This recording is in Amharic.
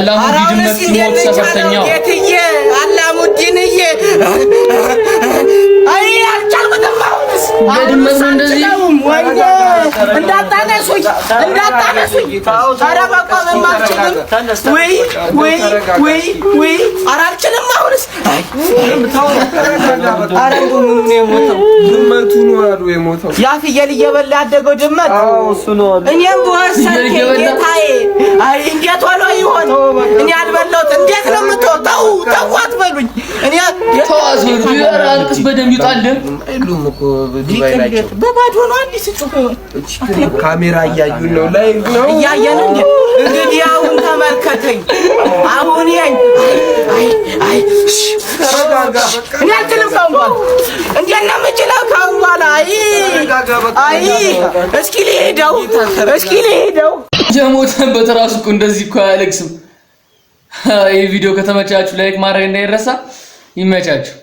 አላሙዲ ድመት ሲሞት ሰፈርተኛው ጌትዬ አላሙዲንዬ፣ አይ አልቻልኩትም። አሁንስ ለድመት ነው እንደዚህ? አልችለውም። ወይኔ እንዳታነሱኝ፣ እንዳታነሱኝ። ኧረ መቆምም አልችልም። ውይ ውይ ውይ ውይ፣ ኧረ አልችልም አሁንስ። አይ ኧረ እንደው ምኑ ነው የሞተው? ድመቱ ነው አሉ የሞተው። ያ ፍየል እየበላ ያደገው ድመት። አዎ እሱ ነው አሉ። እኔም በወሰንከኝ ፍየል እየበላ? ጌታዬ። አይ እንዴት ሆኖ ይሆን? እኔ አልበላሁት። እንዴት ነው የምትወው? ተው ተው አትበሉኝ። እኔ ተዋስ በሉት። ኧረ አልቅስ በደንብ ይውጣልህ። የሉም እኮ ዱባይ ናቸው። በባዶ ነው አንዲት ስጩህ ካሜራ እያዩን ነው። Live ነው። እያየን እንዴ? እንግዲህ አሁን ተመልከተኝ። አሁን ያኝ አይ አይ ተረጋጋ በቃ። እኔ አልችልም ካሁን በኋላ። እንዴት ነው የምችለው ካሁን በኋላ? አይ ተረጋጋ በቃ። አይ እስኪ ልሄደው፣ እስኪ ልሄደው። የሞተበት ራሱ እኮ እንደዚህ እኮ አያለቅስም። ይህ ቪዲዮ ከተመቻችሁ like ማድረግ እንዳይረሳ። ይመቻችሁ።